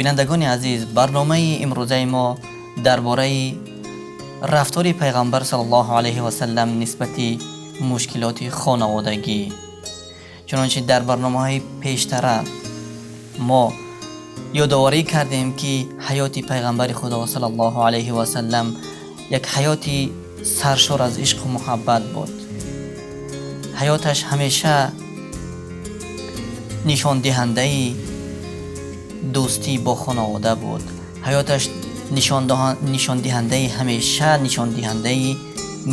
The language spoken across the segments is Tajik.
Бинандагони азиз, барномаи имрӯзаи мо дар бораи рафтори пайғамбар саллаллоҳу алайҳи васаллам нисбати мушкилоти хонаводагӣ. Чунончи дар барномаҳои пештара мо ёдоварӣ кардем, ки ҳаёти пайғамбари Худо саллаллоҳу алайҳи васаллам як ҳаёти саршор аз ишқу муҳаббат буд. Ҳаёташ ҳамеша нишондиҳандаи дӯстӣ бо хонавода буд. Ҳаёташ нишондиҳандаи, ҳамеша нишондиҳандаи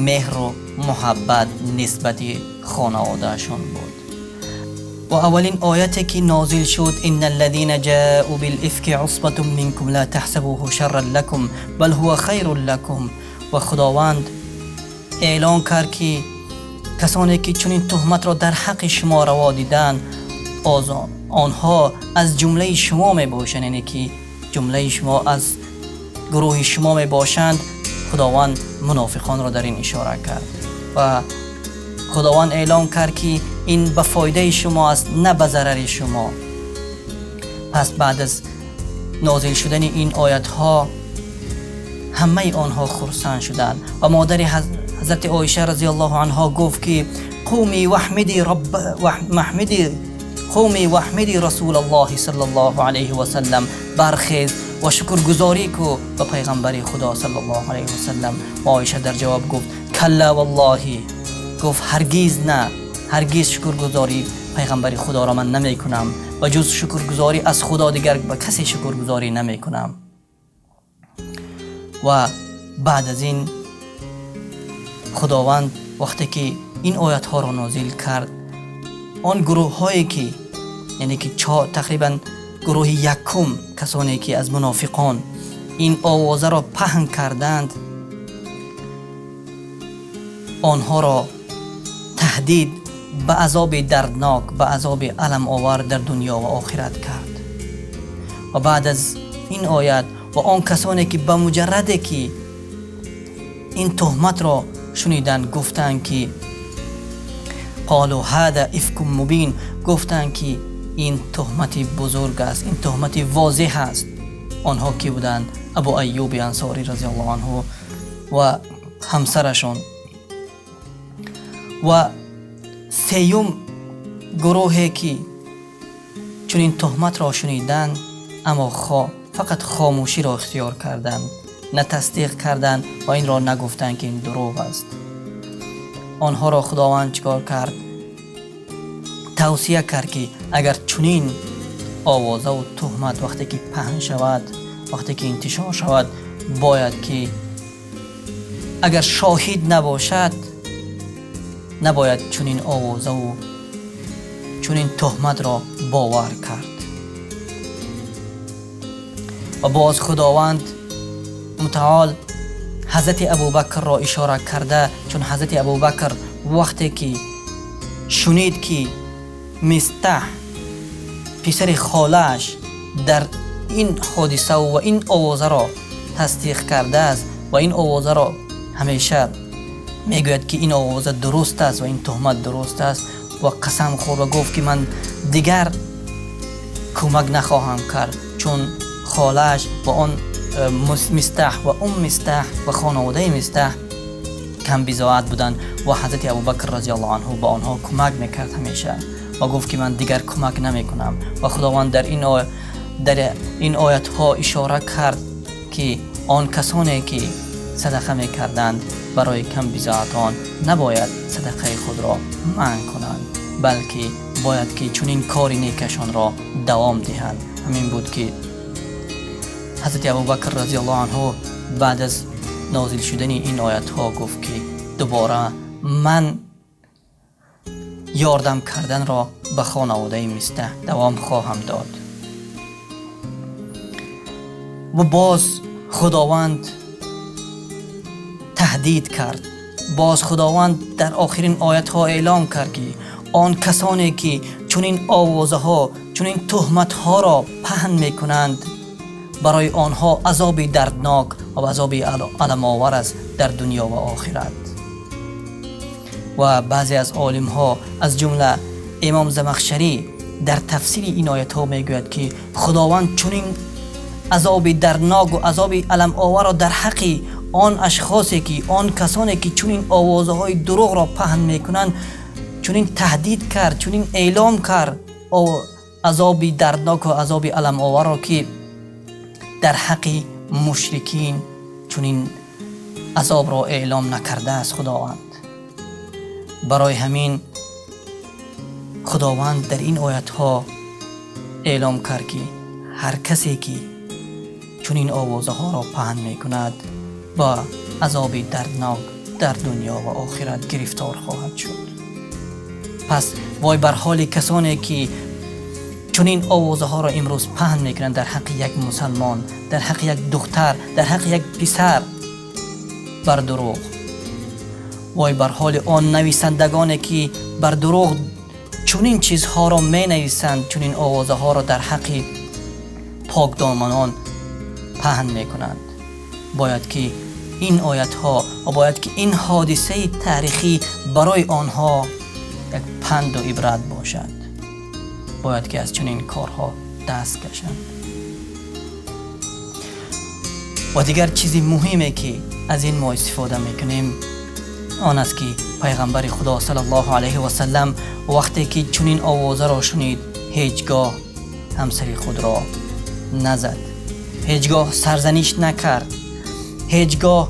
меҳру муҳаббат нисбати хонаводаашон буд. Ва аввалин ояте ки нозил шуд: «Инна аллазина ҷаъу билифки усбатун минкум ла таҳсабуҳу шарран лакум бал ҳува хайрун лакум. Ва Худованд эълон кард, ки касоне ки чунин туҳматро дар ҳаққи шумо раво диданд, онҳо аз ҷумлаи шумо мебошанд, яъне ки ҷумлаи шумо, аз гурӯҳи шумо мебошанд. Худованд мунофиқонро дар ин ишора кард ва Худованд эълон кард, ки ин ба фоидаи шумо аст, на ба зарари шумо. Пас баъд аз нозил шудани ин оятҳо ҳамаи онҳо хурсанд шуданд ва модари ҳазрати Оиша разиаллоҳу анҳо гуфт, ки «Қуми ваҳмиди рабб ваҳмиди, қуми ваҳмиди Расулаллоҳи саллаллоҳу алайҳи васаллам», бархез ва шукргузорӣ ку ба пайғамбари Худо саллаллоҳу алайҳи васаллам. Ва Оиша дар ҷавоб гуфт: «Калла валлоҳи», гуфт: «Ҳаргиз на, ҳаргиз шукргузорӣ пайғамбари Худоро ман намекунам ва ҷуз шукргузорӣ аз Худо дигар ба касе шукргузорӣ намекунам». Ва баъд аз ин Худованд вақте ки ин оятҳоро нозил кард, он гурӯҳҳое ки, яъне ки тақрибан гурӯҳи якум, касоне ки аз мунофиқон ин овозаро паҳн карданд, онҳоро таҳдид ба азоби дарднок, ба азоби аламовар дар дунё ва охират кард. Ва баъд аз ин оят ва он касоне ки ба муҷарраде ки ин туҳматро шуниданд, гуфтанд ки «Қолу ҳада ифкун мубин», гуфтанд ки ин туҳмати бузург аст, ин туҳмати возеҳ аст. Онҳо кӣ буданд? Абу Аюби Ансорӣ разиаллоҳу анҳу ва ҳамсарашон. Ва сеюм гурӯҳе ки чунин туҳматро шуниданд, аммо фақат хомӯширо ихтиёр карданд, на тасдиқ карданд ва инро нагуфтанд, ки ин дурӯғ аст, онҳоро Худованд чӣ кор кард? Тавсия кард, ки агар чунин овозаву туҳмат вақте ки паҳн шавад, вақте ки интишор шавад, бояд ки агар шоҳид набошад, набояд чунин овозаву чунин туҳматро бовар кард. Ва боз Худованд мутаол ҳазрати Абубакрро ишора карда, чун ҳазрати Абубакр вақте ки шунид, ки Мистаҳ, писари холааш, дар ин ҳодисаву ва ин овозаро тасдиқ кардааст ва ин овозаро ҳамеша мегӯяд, ки ин овоза дуруст аст ва ин туҳмат дуруст аст, ва қасам хӯрд ва гуфт, ки ман дигар кӯмак нахоҳам кард, чун холааш ва он Мистаҳ ва ум Мистаҳ ва хонаводаи Мистаҳ камбизоат буданд ва ҳазрати Абубакр разиаллоҳу анҳу ба онҳо кӯмак мекард ҳамеша, ва гуфт, ки ман дигар кӯмак намекунам. Ва Худованд дар ин оятҳо ишора кард, ки он касоне ки садақа мекарданд барои камбизоатон, набояд садақаи худро манъ кунанд, балки бояд ки чунин кори некашонро давом диҳанд. Ҳамин буд, ки ҳазрати Абубакр разиаллоҳу анҳу баъд аз нозил шудани ин оятҳо гуфт, ки дубора ман ёрдам карданро ба хонаводаи Мистаҳ давом хоҳам дод. Ва боз Худованд таҳдид кард, боз Худованд дар охирин оятҳо эълон кард, ки он касоне ки чунин овозаҳо, чунин туҳматҳоро паҳн мекунанд, барои онҳо азоби дарднок ва азоби аламовар аст дар дунё ва охират. Ва баъзе аз олимҳо, аз ҷумла имом Замахшарӣ, дар тафсири ин оятҳо мегӯяд, ки Худованд чунин азоби дарднок ва азоби аламоварро дар ҳаққи он ашхосе ки, он касоне ки чунин овозаҳои дурӯғро паҳн мекунанд, чунин таҳдид кард, чунин эълом кард азоби дарднок ва азоби аламоварро, ки дар ҳаққи мушрикин чунин азобро эълом накардааст Худованд. Барои ҳамин Худованд дар ин оятҳо эълом кард, ки ҳар касе ки чунин овозаҳоро паҳн мекунад, ба азоби дарднок дар дунё ва охират гирифтор хоҳад шуд. Пас вой бар ҳоли касоне ки чунин овозаҳоро имрӯз паҳн мекунанд дар ҳаққи як мусалмон, дар ҳаққи як духтар, дар ҳаққи як писар бар дурӯғ. Вой бар ҳоли он нависандагоне ки бар дурӯғ чунин чизҳоро менависанд, чунин овозаҳоро дар ҳаққи покдоманон паҳн мекунанд. Бояд ки ин оятҳо ва бояд ки ин ҳодисаи таърихӣ барои онҳо як панду ибрат бошад. Бояд ки аз чунин корҳо даст кашанд. Ва дигар чизи муҳиме ки аз ин мо истифода мекунем он аст, ки пайғамбари Худо саллаллоҳу алайҳи васаллам вақте ки чунин овозаро шунид, ҳеҷ гоҳ ҳамсари худро назад, ҳеҷ гоҳ сарзаниш накард, ҳеҷ гоҳ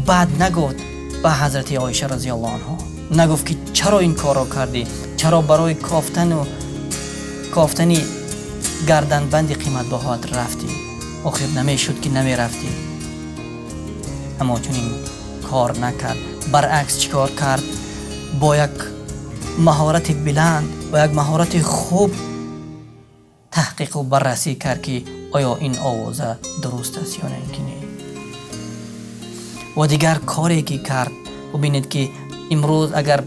бад нагуфт ба ҳазрати Оиша разияллоҳу анҳо. Нагуфт ки чаро ин корро кардӣ, чаро барои кофтани гарданбанди қиматбаҳоат рафтӣ, охир намешуд ки намерафтӣ. Аммо чунин кор накард. Баръакс чӣ кор кард? Бо як маҳорати биланд, бо як маҳорати хуб таҳқиқу баррасӣ кард, ки оё ин овоза дуруст аст ё не ки не. Ва дигар коре ки кард, бубинед ки имрӯз агар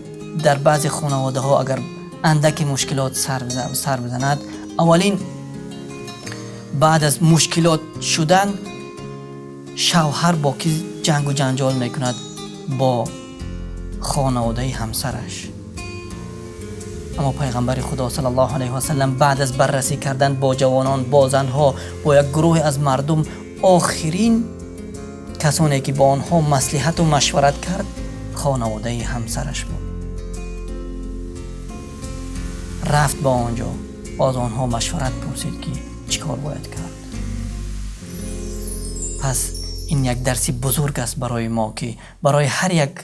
дар баъзе хонаводаҳо агар андаки мушкилот сар бизанад, аввалин баъд аз мушкилот шудан шавҳар бо ки ҷангу ҷанҷол мекунад? Бо хонаводаи ҳамсараш. Аммо пайғамбари Худо саллаллоҳу алайҳи васаллам баъд аз баррасӣ кардан бо ҷавонон, бо занҳо, бо як гурӯҳе аз мардум, охирин касоне ки бо онҳо маслиҳату машварат кард хонаводаи ҳамсараш буд. Рафт ба он ҷо, аз онҳо машварат пурсид, ки чӣ кор бояд кард. Пас ин як дарси бузург аст барои мо, ки барои ҳар як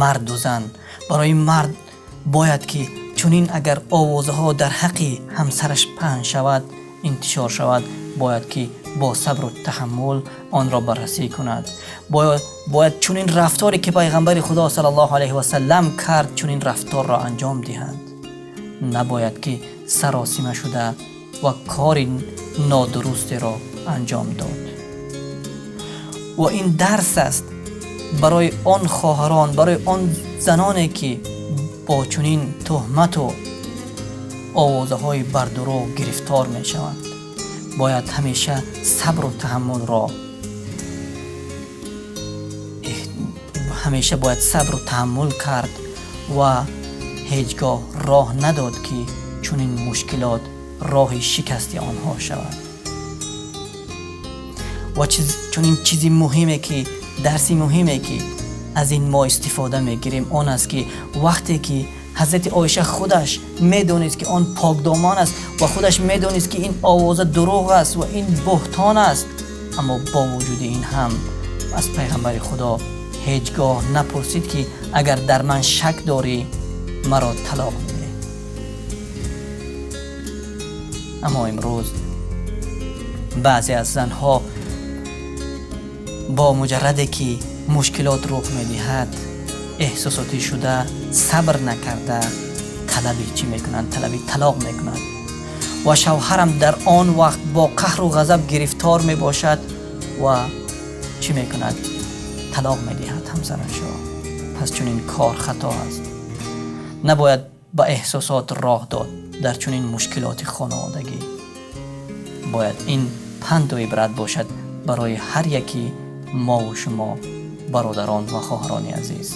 марду зан, барои мард бояд ки чунин агар овозаҳо дар ҳаққи ҳамсараш паҳн шавад, интишор шавад, бояд ки бо сабру таҳаммул онро баррасӣ кунад. Бояд чунин рафторе ки пайғамбари Худо саллаллоҳу алайҳи васаллам кард, чунин рафторро анҷом диҳад. Набояд ки саросима шуда ва кори нодурустеро анҷом дод. Ва ин дарс аст барои он хоҳарон, барои он заноне ки бо чунин туҳмату овозаҳои бардурӯғ гирифтор мешаванд. Бояд ҳамеша сабру таҳаммулро, ҳамеша бояд сабру таҳаммул кард ва ҳеҷ гоҳ роҳ надод, ки чунин мушкилот роҳи шикасти онҳо шавад. Ва чунин чизи муҳиме ки, дарси муҳиме ки аз ин мо истифода мегирем он аст, ки вақте ки ҳазрати Оиша худаш медонист, ки он покдоман аст ва худаш медонист, ки ин овоза дурӯғ аст ва ин буҳтон аст, аммо бо вуҷуди ин ҳам аз пайғамбари Худо ҳеҷ гоҳ напурсид, ки агар дар ман шак дорӣ, маро талоқ бидеҳ. Аммо имрӯз баъзе аз занҳо бо муҷарраде ки мушкилот рух медиҳад, эҳсосотӣ шуда, сабр накарда, талаби чӣ мекунанд? Талаби талоқ мекунанд. Ва шавҳарам дар он вақт бо қаҳру ғазаб гирифтор мебошад ва чӣ мекунад? Талоқ медиҳад ҳамсарашро. Пас чунин кор хато аст. Набояд ба эҳсосот роҳ дод дар чунин мушкилоти хонаводагӣ. Бояд ин панду ибрат бошад барои ҳар яки мову шумо, бародарон ва хоҳарони азиз.